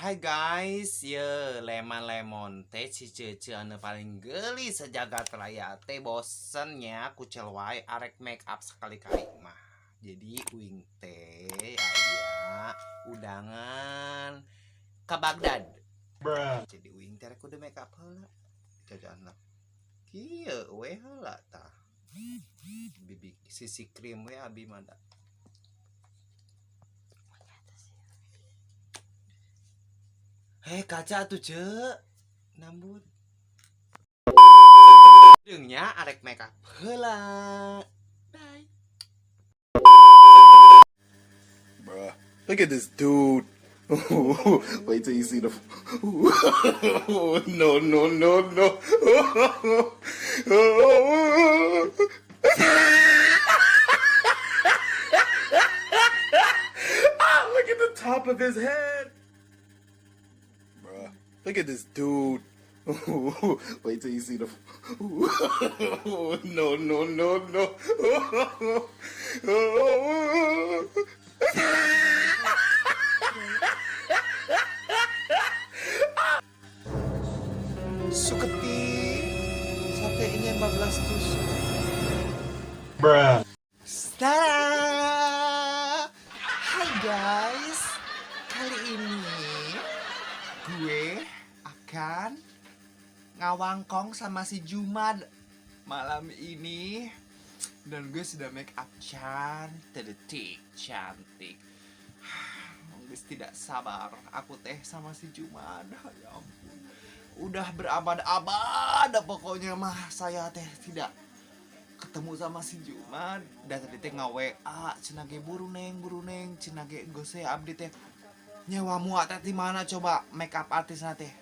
Hai guys, ye lemon-lemon teh si Cece anu paling geulis sejagat raya teh bosennya kucel wae arek make up sekali-kali mah. Jadi uing teh aya udangan ke Baghdad. Bruh. Jadi uing teh rek kudu make up heula. Jajan lah. Kieu we heula tah. Bibi sisi krim we abi mah da. Hei kaca tuh ce nambut. Deungnya arek make up heula. Bye. Bruh, look at this dude. Wait till you see the. No, no, no, no. Ah, look at the top of his head. Bruh, look at this dude. Wait till you see the. No, no, no, no. Suketi satenya 15 tusuk. Bruh. Tada! Hai guys, kali ini gue akan ngawangkong sama si Jumad malam ini. Dan gue sudah make up cantik, cantik. Gue tidak sabar, aku teh sama si Jumad. Ya ampun, udah berabad-abad pokoknya mah saya teh tidak ketemu sama si Jumad. Dan tadi teh nge-WA cenah ge buru neng cenah ge geus we abdi teh nyewa mua teh di mana coba make up artis na teh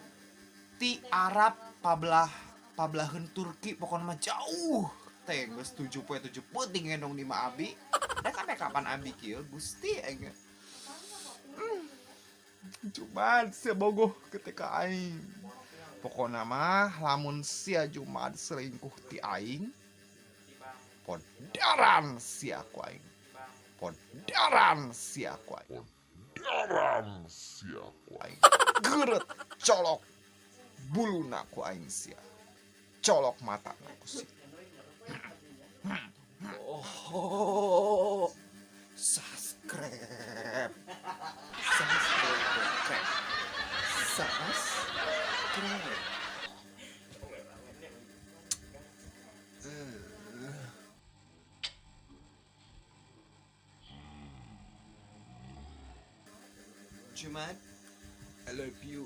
ti Arab pablaheun Turki pokoknya mah jauh teh geus 7 poe 7 peuting ngendong di ma abi da ka make upan abi kieu Gusti aing. Jumad sia bogoh ketika aing pokokna mah lamun sia Jumad selingkuh ti aing podaran sia ku aing, podaran sia ku aing, podaran sia ku aing, geureut colok buluna ku aing sia, colok mata ku sia. Oh, subscribe, subscribe, subscribe. Jumad, I love you.